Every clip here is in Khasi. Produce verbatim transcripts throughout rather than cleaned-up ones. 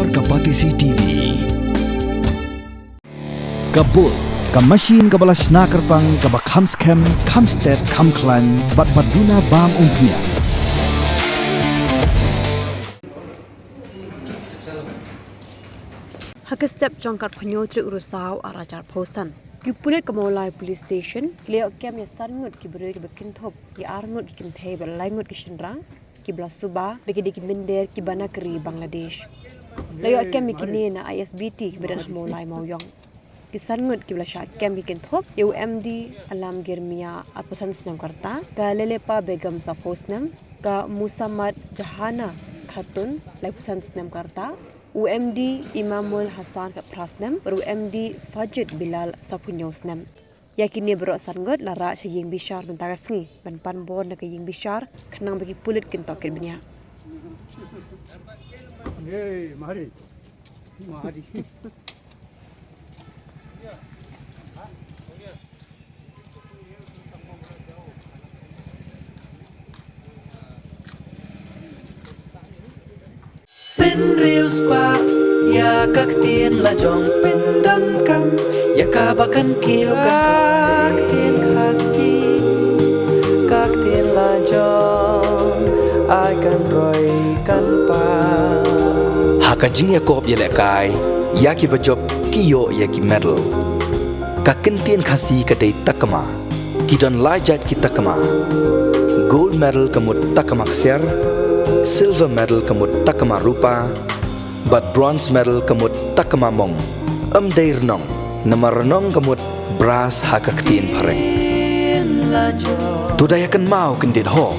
Ka Batesi T V. Ka bul, ka machine kaba la shna kyrpang, kaba kham skhem, kham stet, kham khlaiñ, bad ba duna bam umphniang. Ha ka step jong ka arphew hynñiew tarik u Risaw arhajar arphew san, ki pulit ka Mawlai Police Station ki la ïoh kem ïa san ngut ki briew kiba kynthup ïa ar ngut ki kynthei bad lai ngut ki shynrang kiba la suba ba ki dei ki mynder kiba na ka ri Bangladesh. La ïoh kem ïa kine na I S B T kiba don ha Mawlai Mawiong. Ki san ngut kiba la shah kem ki kynthup ïa u M D Alamgir Mia, arphew san snem ka rta, ka Lelepa Begum, saphew snem, ka Musamad Jahana Khatun, laiphew san snem ka rta, u M D Imamul Hasan, khatphra snem, bad u M D Fajid Bilal, saphew hynñiew snem. Ïa kine baroh san ngut la rah sha ïing bishar mynta ka sngi ban pan bor na ka ïing bishar khnang ba ki pulit kin tohkit bniah. Hey, mari. Mari. Pynriewspah ïa ka ktien la jong, pyndonkam ïa kaba kan kiew ka ktien Khasi, ka ktien la jong, ai kan roi kan pang. Ha ka jingïakop ïalehkai ïa kiba jop ki ïoh ïa ki medal. Ka ktien Khasi ka dei takma. Ki don lai jait ki takma. Gold medal ka mut takma ksiar, silver medal ka mut takma rupa, bad bronze medal ka mut takma mong. Ym dei rnong, namar rnong ka mut brass ha ka ktien phareng. To da ïa kynmaw kyndit ho.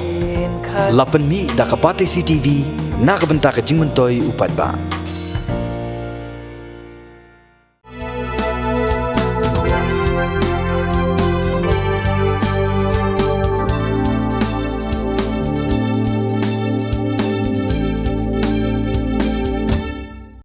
La pynmih da ka Batesi T V na ka bynta ka jingmyntoi u paidbah.